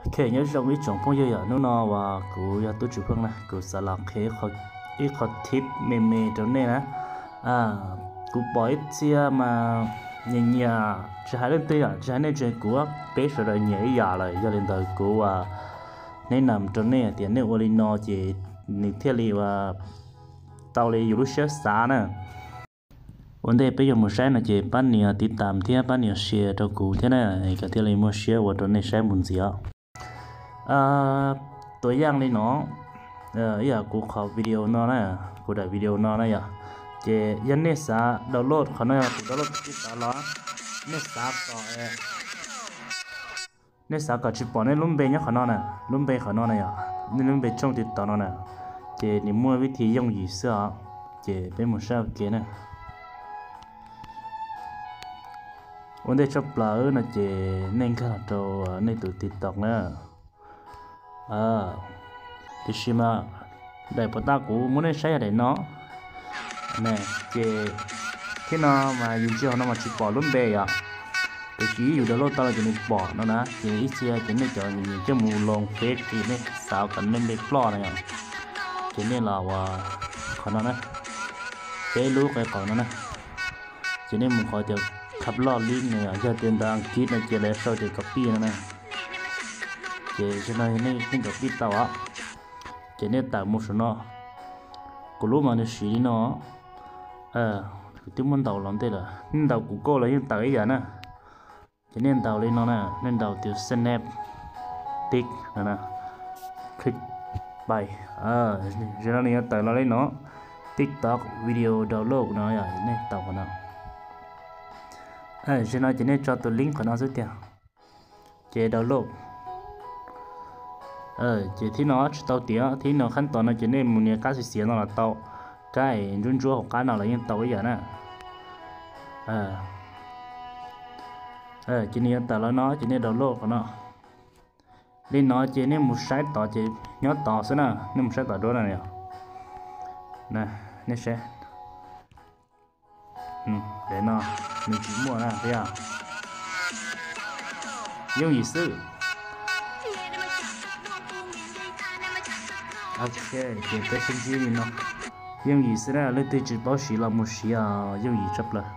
Ok, nyob zoo ib tsoom phooj ywg yom, hnub no uas kuv yog Tub Tswv Pheej na, kuv xav los qhia ib qho tip me me rau nej na. Kuv pom ib txhia mas nyias nyias, tsis hais leej twg yom, tsis hais nej tsis hais kuv, peb sawv daws nyias ib yam lawm. Yog li ntawd kuv ua hnub no rau nej tias nej ua li no ces nws thiaj li ua tau li yus lub siab xav na. Ua ntej peb yuav mus saib no ces pab nias tiv tam thiab pab nias share rau kuv thiab na, kom thiaj li muaj siab ua rau nej saib mus ntxiv os. Tus yam li no, ib yam kuv qhov video no na, kuv daim video no na yom, ces yog nej xav download qhov no yog kuv download tib tov los, nej xav kom, nej xav kom tsis pom nej lub npe nyob qhov no na, lub npe qhov no na yom, nej lub npe tshooj TikTok no na, ces nws muaj vib thi yooj yim xwb os. Ces peb mus saib ua ke na. Ua ntej tshaj plaws no ces nej nkag los rau nej tus TikTok na. Tiam sis mas daim pov tag kuv muab nej saib yog daim no. Ces thiab no mas yus ntsia hauv no mas tsis pom lub npe yom. Tiam sis yus download tau los ces nws pom no na, ces ib txhia ces nej cov nyiam coj mus loos feb es nej xav kom nej npe ploj na yom, ces nej los ua qhov no na, peb lub qe qaum no na, ces nej mus qhov tias upload link no yom, yog tias ntawv Askiv no ces lawv sau tias copy no na. Ces zaum no nej copy tau os, ces nej tawm mus saum no. Kuv lub mas nws siv li no, kuv twb muab ntaus los ntej lawm, nej ntaus kuv koj los yeej tawm ib yam na. Ces nej ntaus li no na, nej ntaus tias Snap Tik no, click pais. Zaum no nws yuav tawm los li no, TikTok video download no yom, nej tau qhov no. Zaum no ces nej tso tus link qhov no xwb tiag, ces download. Ces thib no tsis tau tiav, thib no khab tos no ces nej mus nias kab xiav xiav no los tau, kab es ntsuab ntsuab hauv qab no los yeej tau ib yam na. Ces nws yuav tawm los no ces nej download qhov no. Li no ces nej mus saib tod ces nyob tod xwb na, nej mus saib tod duab na yom. Nej saib, no nws tsis muaj na, yog yooj yim xwb. Ok, ces peb sib ntsib li no, yooj yim xwb na, leej twg tsis paub siv los mus siv os, yooj yim tshaj plaws.